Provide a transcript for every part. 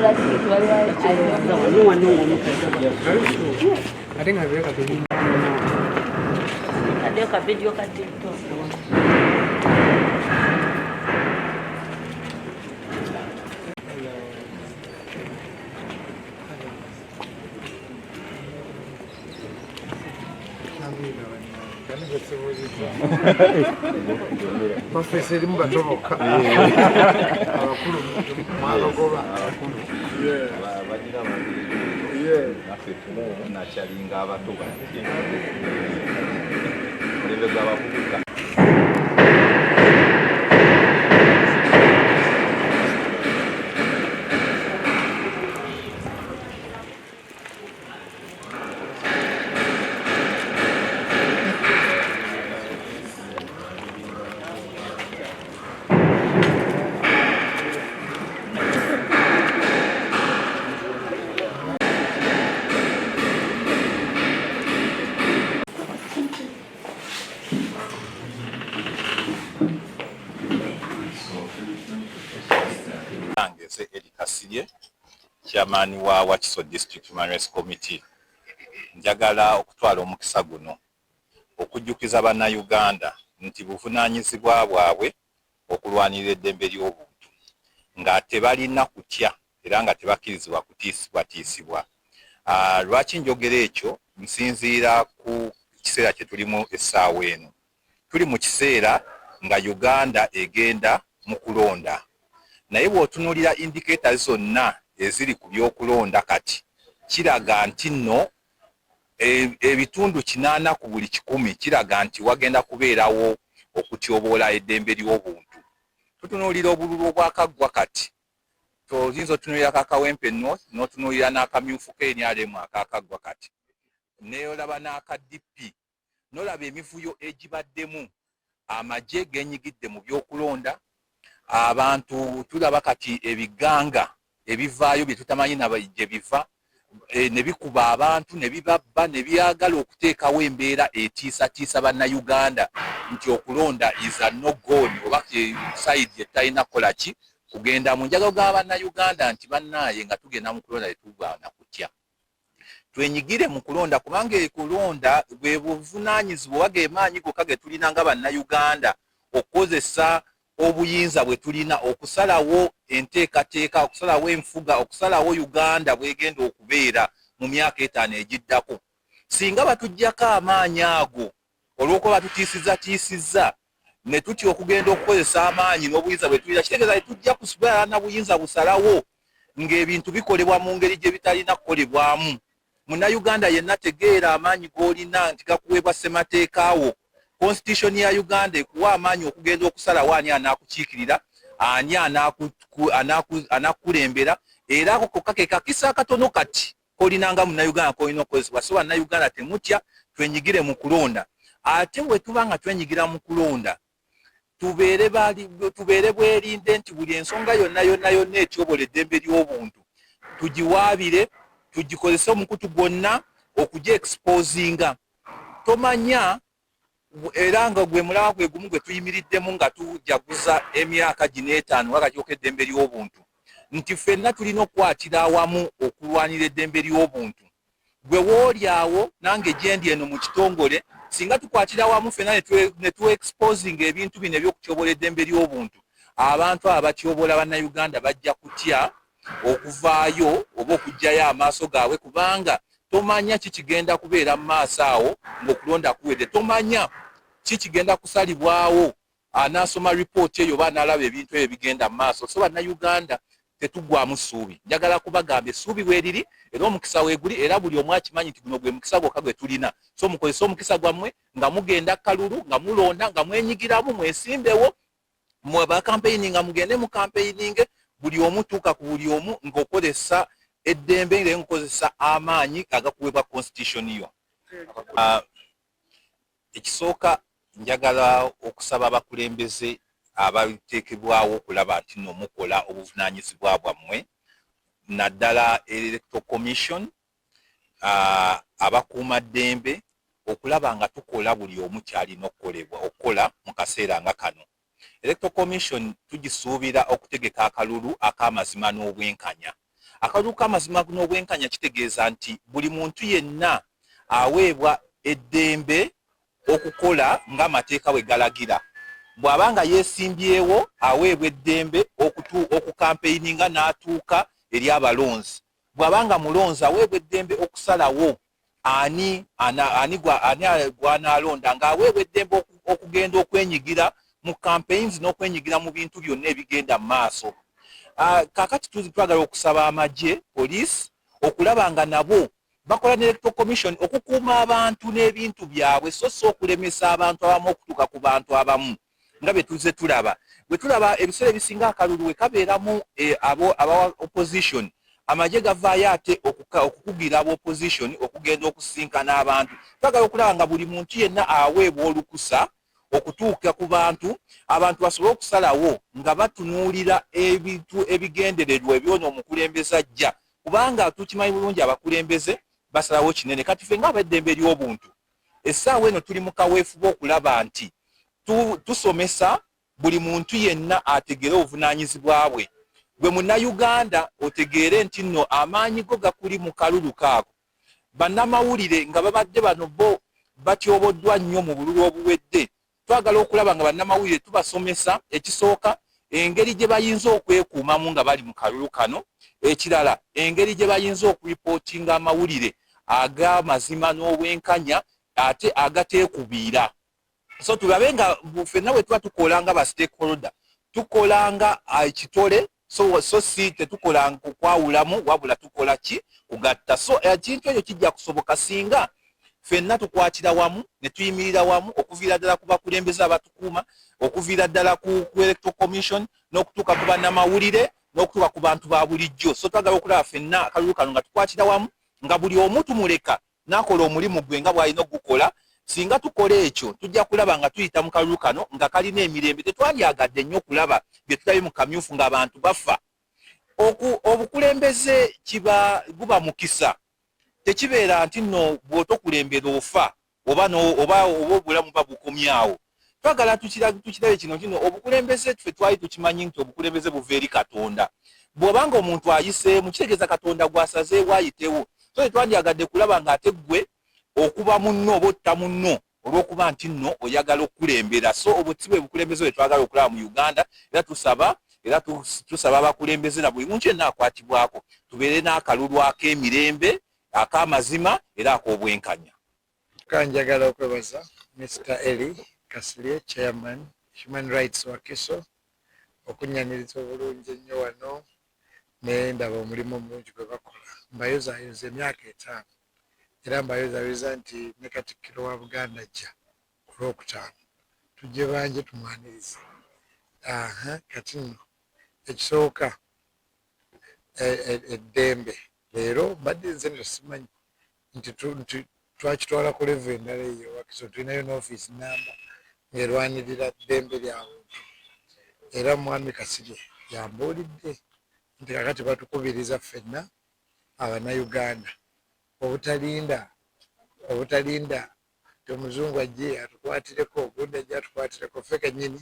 Ate nga bireka biri. Kaddeyo ka video ka TikTok. Profesa erimu bato bokka, abakulu mwabagoba. Bagira naffe tunakyalinga abato, mulembe gw'abavubuka. Nze Eri Kasirye, chairman wa Wakiso District Human Rights Committee. Njagala okutwala omukisa guno okujjukiza Bannayuganda nti buvunaanyizibwa bwabwe okulwanirira eddembe ly'obuntu nga tebalina kutya era nga tebakkirizibwa kutiisibwatiisibwa. Lwaki njogera ekyo? Nsinziira ku kiseera kye tulimu essaawa eno. Tuli mu kiseera nga Uganda egenda mu kulonda, naye bw'otunuulira indicators zonna eziri ku by'okulonda kati kiraga nti nno ebitundu 80 ku buli 100 kiraga nti wagenda kubeerawo okutyoboola eddembe ly'obuntu. Tutunuulira obululu obwakaggwa kati, toyinza otunuulira ka Kawempe North n'otunuulira n'akamyufu k'NRM akakaggwa kati, neolaba n'aka DP, nolaba emivuyo egibaddemu, amagye genyigidde mu byokulonda, abantu tulaba kati ebiganga ebivaayo bye tutamanyi na gye biva, ne bikuba abantu ne bibabba ne byagala okuteekawo embeera etiisatiisa Bannayuganda nti okulonda is a no go oba side etalina kukola ki kugendamu. Njagala ogamba Bannayuganda nti bannaaye, nga tugenda mu kulonda tetugaana kutya, twenyigire mu kulonda, kubanga ekulonda bwe buvunaanyizibwa oba ge maanyi gokka ge tulina nga Bannayuganda okukozesa obuyinza bwe tulina okusalawo enteekateeka, okusalawo enfuga, okusalawo Uganda bwegenda okubeera mu myaka 5 egiddako. Singa batuggyako amaanyi ago olw'okuba batutiisizatiisizza ne tutya okugenda okukozesa amaanyi n'obuyinza bwe tulina, kitegeeza tetujja kubeera na buyinza busalawo ng'ebintu bikolebwa mu ngeri gye bitalina kukolebwamu. Munnayuganda yenna tegeera amaanyi g'olina nti gakuweebwa ssemateeka wo. Constitution ya Uganda ekuwa amaanyi okugenda okusalawo ani anaakukiikirira, ani anaakukulembera, era ako kokka ke kakisa akatono kati kolinanga Munnayuganda kolina okukozesebwa. So Bannayuganda, temutya, twenyigire mu kulonda. Ate bwe tuba nga twenyigira mu kulonda, tubeere bwerinde nti buli ensonga yonna yonna yonna etyobola eddembe ly'obuntu tugiwaabire, tugikozese omukutu gwonna okugi exposinga. Tomanya, era nga gwe mulaba gwe gumu gwe tuyimiriddemu nga tujaguza emyaka gino 5 ng'akakiiko k'eddembe ly'obuntu, nti ffenna tulina okukwatira awamu okulwanira eddembe ly'obuntu. Gwe wooli awo, nange gyendi eno mu kitongole, singa tukwatira awamu ffenna ne tu exposing ebintu bino eby'okutyobola eddembe ly'obuntu, abantu abo abatyoboola Bannayuganda bajja kutya okuvaayo oba okuggyayo amaaso gaabwe, kubanga tomanya kikigenda kubeera mu maaso awo ng'okulonda kuwedde. Tomanya kikigenda kusalibwawo anaasoma ripooti eyo oba anaalaba ebintu ebyo bigenda mu maaso. So Bannayuganda, tetuggwamu ssuubi. Njagala kubagamba essuubi weeriri era omukisa weeguli, era buli omu akimanyi nti guno gwe mukisa gwokka gwe tulina. So mukozese omukisa gwammwe nga mugenda kalulu, nga mulonda, nga mwenyigiramu, mwesimbewo mwe bakampeyini, nga mugende mu campaigning. Buli omu tuuka ku buli omu ng'okozesa eddembe, nga ng'okozesa amaanyi agakuweebwa constitution yo. Ekisooka, njagala okusaba abakulembeze abateekebwawo okulaba nti no mukola obuvunaanyizibwa bwammwe, naddala Electoral Commission, abakuumaddembe, okulaba nga tukola buli omu kyalina okukolebwa okukola mu kaseera nga kano. Electoral Commission tugisuubira okutegeka akalulu ak'amazima n'obwenkanya. Akalulu k'amazima n'obwenkanya kitegeeza nti buli muntu yenna aweebwa eddembe okukola ng'amateeka bwe galagira. Bw'aba nga yeesimbyewo, aweebwa eddembe okukampeininga n'atuuka eri abalonzi. Bw'aba nga mulonzi, aweebwa eddembe okusalawo ani gw'anaalonda, ng'aweebwa eddembe okugenda okwenyigira mu campaigns n'okwenyigira mu bintu byonna ebigenda mu maaso. Kaakati twagala okusaba amagye, poliisi, okulaba nga nabo bakola ne Electoral Commission okukuuma abantu n'ebintu byabwe, so si okulemesa abantu abamu okutuuka ku bantu abamu nga bye tuzze tulaba. Bwe tulaba ebiseera ebisinga akalulu we kabeeramu abo aba opposition, amagye gavaayo ate okukugira aba opposition okugenda okusisinkana abantu. Twagala okulaba nga buli muntu yenna aweebwa olukusa okutuuka ku bantu, abantu basobole okusalawo nga batunuulira ebintu ebigendererwa ebyona omukulembeze ajja, kubanga tukimanyi bulungi abakulembeze basalawo kinene. Kati ffe ng'abeddembe ly'obuntu, essaawa eno tuli mu kaweefube okulaba nti tusomesa buli muntu yenna ategeere obuvunaanyizibwa bwe. Gwe Munnayuganda otegeere nti nno amaanyi go gakuli mu kalulu kaako. Bannamawulire nga babadde bano bo batyoboddwa nnyo mu bululu obuwedde, twagala okulaba nga bannamawulire tubasomesa ekisooka engeri gye bayinza okwekuumamu nga bali mu kalulu kano, ekirala engeri gye bayinza okuripootinga amawulire ag'amazima n'obwenkanya ate agateekubiira. So tulabe nga ffenna bwe tuba tukola nga ba stakeholder, tukola nga ekitole, so si tetukola kukwawulamu, wabula tukola ki kugatta. So ekintu ekyo kijja kusoboka singa ffenna tukwatira wamu ne tuyimirira wamu, okuviira ddala ku bakulembeze abatukuuma, okuviira ddala ku Electoral Commission, n'okutuuka ku bannamawulire, n'okutuuka ku bantu ba bulijjo. So twagala okulaba ffenna akalulu kano nga tukwatira wamu, nga buli omu tumuleka n'akola omulimu gwe nga bw'alina okugukola. Singa tukola ekyo, tujja kulaba nga tuyita mu kalulu kano nga kalina emirembe. Tetwandyagadde nnyo okulaba bye tulabye mu kamyufu ng'abantu bafa. Obukulembeze kiba guba mukisa, tekibeera nti nno bw'otokulembera ofa oba obulamu buba bukomyawo. Twagala tukirabe kino nti nno obukulembeze ffe twali tukimanyi nti obukulembeze buva eri Katonda. Bw'obanga omuntu ayiseemu, kitegeeza Katonda gw'asazeewo ayitewo. So tetwandyagadde kulaba ng'ate ggwe okuba munno oba otta munno olw'okuba nti nno oyagala okukulembera. So obwo si bwe bukulembeze bwe twagala okulaba mu Uganda, era tusaba abakulembeze na buli muntu yenna akwatibwako tubeere n'akalulu ak'emirembe, ak'amazima era ak'obwenkanya. Kanjagala okwebaza Mr. Eli Kasirye, Chairman Human Rights Wakiso, okunnyaniriza obulungi ennyo wano ne ndaba omulimu omulungi gwe bakola. Mbayozaayoza emyaka 5, era mbayozaayoza nti ne Katikkiro wa Buganda ajja ku Lwokutaano, tujje bangi tumwanirize. Kati nno ekisooka, eddembe leero mbadde nze nno simanyi nti twakitwala ku level endala eyo Wakiso, tulinayo n'ofiisi namba ng'erwanirira ddembe lya buntu. Era Mwami Kasirye yambuulidde nti kakati batukubiriza ffenna Abannayuganda obutalinda nti omuzungu ajje atukwatireko, ogundi ajje atukwatireko, ffe kennyini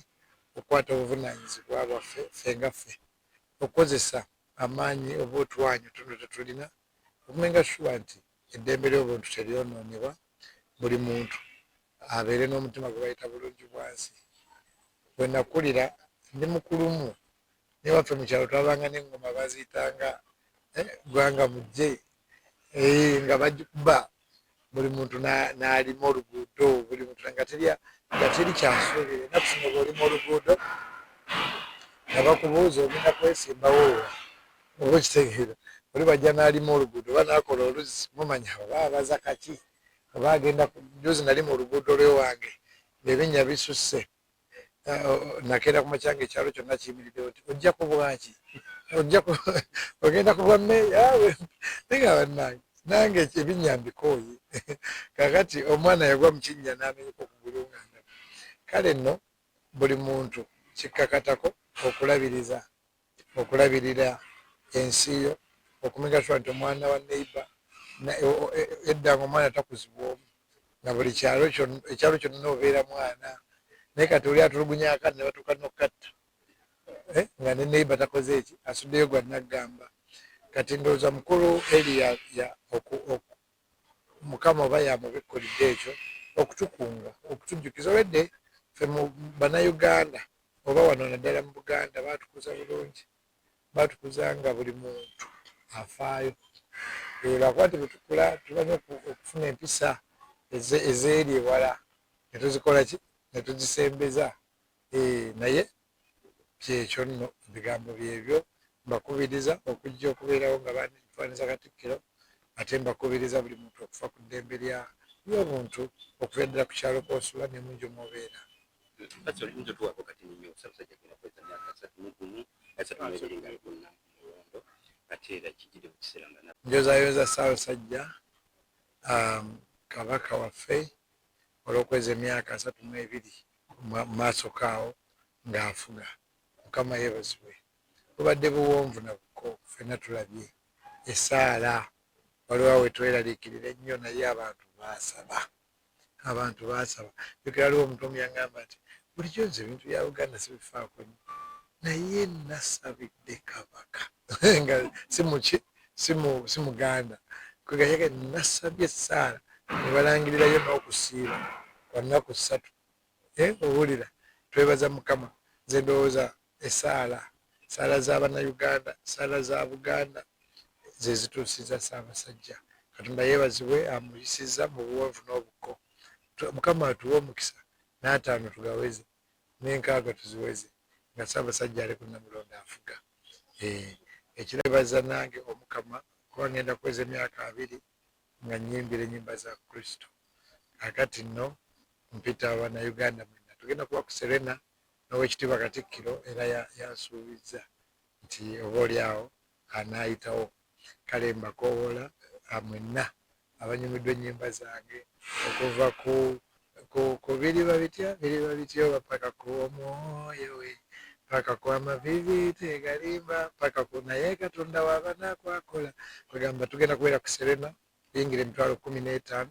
okukwata obuvunaanyizibwa bwaffe ffe nga ffe, okukozesa amaanyi oba otwanyi tuno tetulina okumenga sure nti eddembe ly'obuntu teryonoonebwa, buli muntu abeere n'omutima gwe bayita bulungi bwansi. Bwe nakulira ndi mukulumu, naye waffe mu kyalo twabanga n'eŋŋoma baziyitanga ggwanga mujje, nga bagikuba buli muntu n'alima oluguudo, buli muntu nga teri kyasuubira. Ennaku zino bw'olima oluguudo nga bakubuuza ogenda kwesimbawo wa, oba okitegeera. Oli bw'ajja n'alima oluguudo oba n'akola oluzzi, mumanya oba abaza kaki oba agenda. Jjuuzi nalima oluguudo lw'ewange ng'ebinnya bisusse, nakeera ku makya ng'ekyalo kyonna kiyimiriddewo nti ojja ku bwaki, ogenda ku bwa mmeeya. Naye nga bannange nange ebinnya mbikooye. Kaakati omwana yagwa mu kinnya n'amenyeka okugulu nga ndaba. Kale nno buli muntu kikkakatako okulabirira ensi yo, okumenga sure nti omwana wa neighbor, edda nga omwana takuzibwa omu, nga buli kyalo ekyalo kyonna obeera mwana, naye kati oli atulugunya akaana ne batuuka n'okkatta, nga ne neighbor takoze eki, asuddeyo gwa naggamba. Kati ndowooza mukulu Eli Mukama oba yamubikkulidde ekyo okutukunga, okutujjukiza. Olwedde ffe mu Bannayuganda oba wano naddala mu Buganda baatukuza bulungi, baatukuza nga buli muntu afaayo. Lwakuba nti bwe tukula tumanyi okufuna empisa ezeeri ewala ne tuzikola ki, ne tuzisembeza. Naye kyekyo nno, ebigambo byebyo. Mbakubiriza okujja okubeerawo nga batwaniza Katikkiro, ate mbakubiriza buli muntu okufa ku ddembe ly'obuntu okuva ddala ku kyalo kw'osula ne mu nju mw'obeera. Njozayoza Ssaabasajja Kabaka waffe olw'okweza emyaka 32 mu maaso kaawo ng'afuga. Mukama yeebazibwe. Bubadde buwonvu na buko, ffenna tulabye essaala, waliwo awo wetweraliikirira ennyo, naye abantu baasaba, abantu baasaba. Jjukira waliwo omuntu omu yaŋŋamba nti bulijjo nze ebintu bya Buganda sibifaako nnyo, naye nasabidde Kabaka nga si muki, si Muganda. Kwegayaga nasabye essaala ne balangirirayo n'okusiiba kwa nnaku 3. Owulira twebaza Mukama. Nze ndowooza essaala, ssaala za Bannayuganda, ssaala za Buganda ze zituusiza Ssaabasajja. Katonda yeebazibwe amuyisizza mu buwonvu n'obukko. Mukama atuwe omukisa n'ataano tugaweze n'enkaaga tuziweze nga Ssaabasajja ali ku Nnamulondo afuga. Ekirabaza nange Omukama kuba ngenda kuweza emyaka 20 nga nnyimbira ennyimba za Kristo. Kaakati nno mpita Bannayuganda mwenna, tugenda kuba ku Serena n'Oweekitiibwa Katikkiro, era yansuubizza nti oba oli awo anaayitawo. Kale mbakoowoola mwenna abanyumiddwa ennyimba zange okuva ku biriba bitya, biriba bitya oba paka ku omwoyo we, paka ku amaviivi tegalimba, paka ku naye Katonda w'aba n'akwakola. Kwegamba tugenda kubeera ku Serena, kuyingira emitwalo 15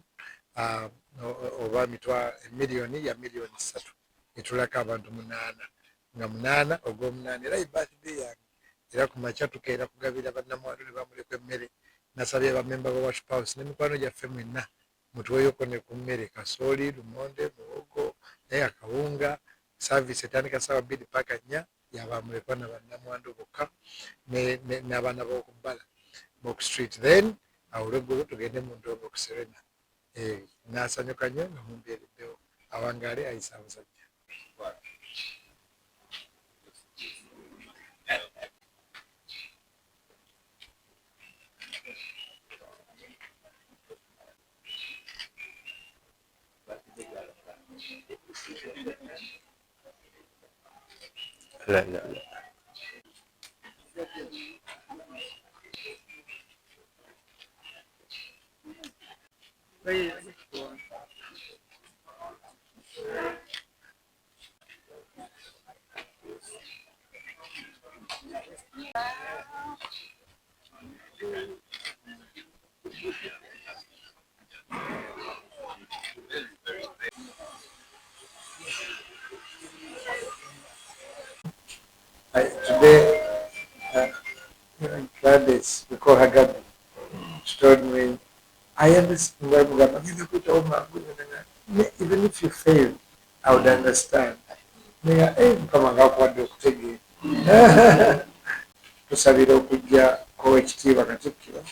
oba miliyoni ya miliyoni 3, etulako abantu 8 nga 8 ogw'omunaana, era ye birthday yange. Era ku makya tukeera kugabira bannamwandu ne bamulekwa emmere. Nasabye bamemba ba Worship House n'emikwano gyaffe mwenna mutuweeyoko ne ku mmere, kasooli, lumonde, muwogo, naye akawunga. Service etandika ssaawa 2 paka 4, yabamulekwa na bannamwandu bokka n'abaana b'oku bbala b'oku street. Then awo olweggulo tugende mu ndongo ku Serena. Naasanyuka nnyo nga mumbeereddewo. Awangaale ayi Ssaabasajja. La la la. Today, Gladys, we call her Gabby, she told me, I understand why even if you fail, I would understand. Mukama ng'akuwadde okutegeera. Tusabira okujja kw'Oweekitiibwa Katikkiro.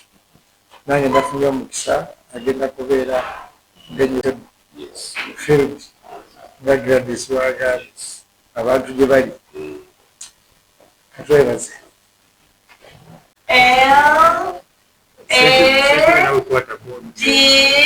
Nange nafunye omukisa, agenda kubeera mugenyi field nga Gladys w'agambye abantu gye bali. Katwebaze. L A D.